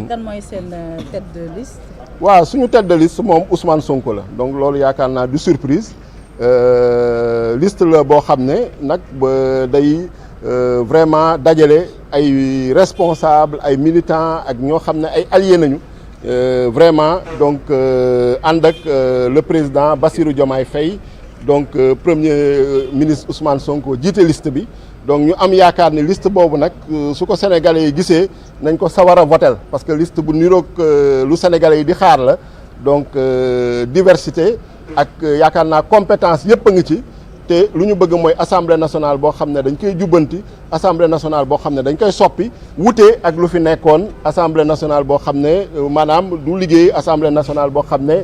kan mooy seen tête de liste. waaw suñu tête de liste moom Ousmane Sonko la donc loolu yaakaar naa du surprise liste la boo xam ne nag ba day vraiment dajale ay responsables ay militants ak ñoo xam ne ay alliés nañu vraiment donc ànd ak le président Bassirou Diomaye Faye donc premier ministre Ousmane Sonko jiite liste bi donc ñu am yaakaar ni liste boobu nag su ko sénégalais yi gisee nañ ko sawar a votel parce que liste bu niroog lu sénégalais yi di xaar la donc diversité ak yaakaar naa compétence yëpp a ngi ci te lu ñu bëgg mooy assemblée nationale boo xam ne dañ koy jubbanti assemblée nationale boo xam ne dañ koy soppi wute ak lu fi nekkoon assemblée nationale boo xam ne maanaam du liggéey assemblée nationale boo xam ne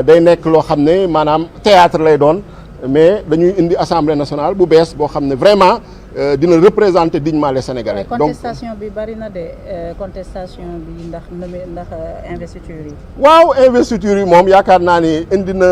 day nekk loo xam ne maanaam théâtre lay doon mais dañuy indi assemblée nationale bu bees boo xam ne vraiment dina représenter dignement les Sénégalais. donc contestation bi bari na de contestation bi ndax investiture yi. waaw investiture yi moom yaakaar naa ni indi na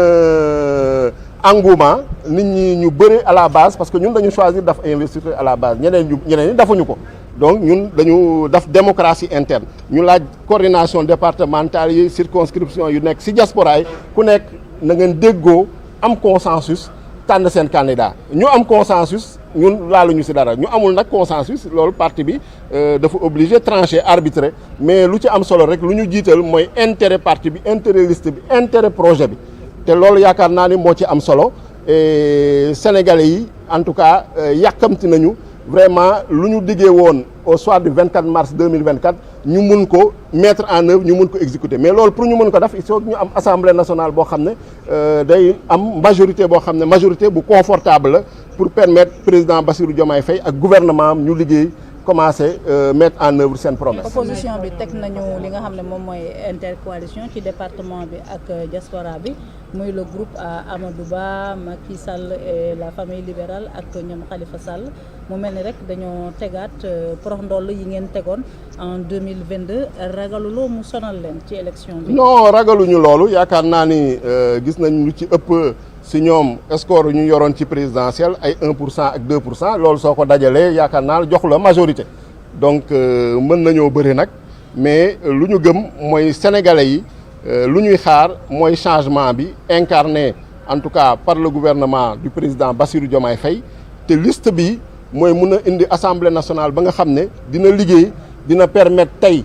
engouement nit ñi ñu bëri à la base parce que ñun dañu choisir daf investiture à la base ñeneen ñi defuñu ko donc ñun dañu def démocratie interne ñu laaj coordination départementale yi circonscription yu nekk ci diaspora yi ku nekk na ngeen déggoo am consensus tànn seen candidat ñu am consensus ñun laaluñu ci dara ñu amul nag consensus loolu parti bi dafa obligé trancher arbitrer mais lu ci am solo rek lu ñu jiital mooy intérêt parti bi intérêt liste bi intérêt projet bi te loolu yaakaar naa ni moo ci am solo et sénégalais yi en tout cas yàkkamti nañu vraiment lu ñu diggee woon au soir du 24 mars 2024 ñu mun ko mettre en œuvre ñu mun ko exécuter mais loolu pour ñu mun ko def il faut ñu am assemblée nationale boo xam ne day am majorité boo xam ne majorité bu confortable la pour permettre président Bassirou Diomaye Faye ak gouvernement am ñu liggéey commencer mettre en œuvre seen promesse. opposition bi teg nañu li nga xam ne moom mooy intercoalition ci département bi ak diaspora bi muy le groupe Amadou Ba Macky Sall et la famille libérale ak ñoom Khalifa Sall mu mel ni rek dañoo tegaat porox ndoll yi ngeen tegoon en 2022 ragaluloo mu sonal leen ci élection bi. non ragaluñu loolu yaakaar naa ni gis nañ lu ci ëpp si ñoom score ñu yoroon ci présidentielle ay 1% ak 2% loolu soo ko dajalee yaakaar naa jox la majorité donc mën nañoo bëri nag mais lu ñu gëm mooy sénégalais yi lu ñuy xaar mooy changement bi incarné en tout cas par le gouvernement du président Bassirou Diomaye Faye te liste bi mooy mun a indi assemblée nationale ba nga xam ne dina liggéey dina permettre tey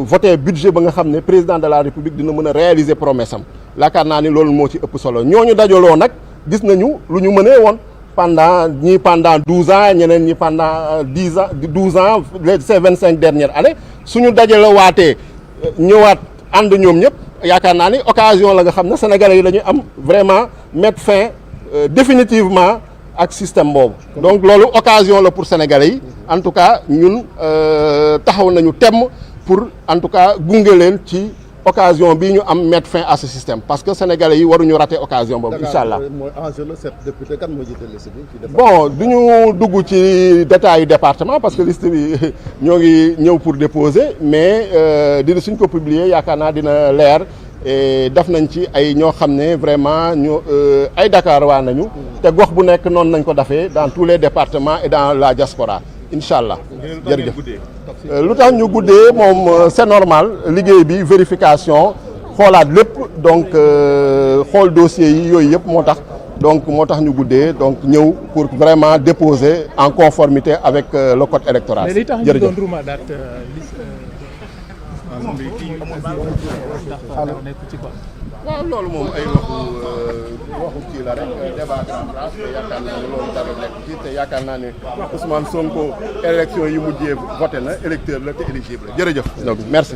voter budget ba nga xam ne président de la république dina mën a réaliser promesse am yaakaar naa ni loolu moo ci ëpp solo ñooñu dajaloo nag gis nañu lu ñu mënee woon pendant 12 ans ñeneen ñi pendant 10 ans 12 ans ces 25 dernières années suñu dajale waatee ñëwaat ànd ñoom ñëpp yaakaar naa ni occasion la nga xam ne sénégalais yi dañuy am vraiment mettre fin définitivement ak système boobu donc loolu occasion la pour sénégalais yi en tout cas ñun taxaw nañu temm pour en tout cas gunge leen ci occasion bii ñu am mettre fin à ce système parce que sénégalais yi waruñu rater occasion boobu incha allah. bon du ñu dugg ci détail yu département parce que liste bi ñoo ngi ñëw pour déposer mais dina suñ ko publier yaakaar naa dina leer et def nañ ci ay ñoo xam ne vraiment ñu ay Dakar waa nañu te gox bu nekk noonu nañ ko defee dans tous les départements et dans la diaspora incha allah jërëjëf. lu tax ñu guddee moom c'est normal liggéey bi vérification xoolaat lépp donc xool dossiers yi yooyu yëpp moo tax ñu guddee donc ñëw pour vraiment déposer en conformité avec le code électoral. jërëjëf waaw loolu moom ay waxu kii la rek débat grand place te yaakaar naa ne loolu dara nekk ci te yaakaar naa ne Ousmane Sonko élection yi mujjee voté na électeur la te éligible la jërëjëf donc merci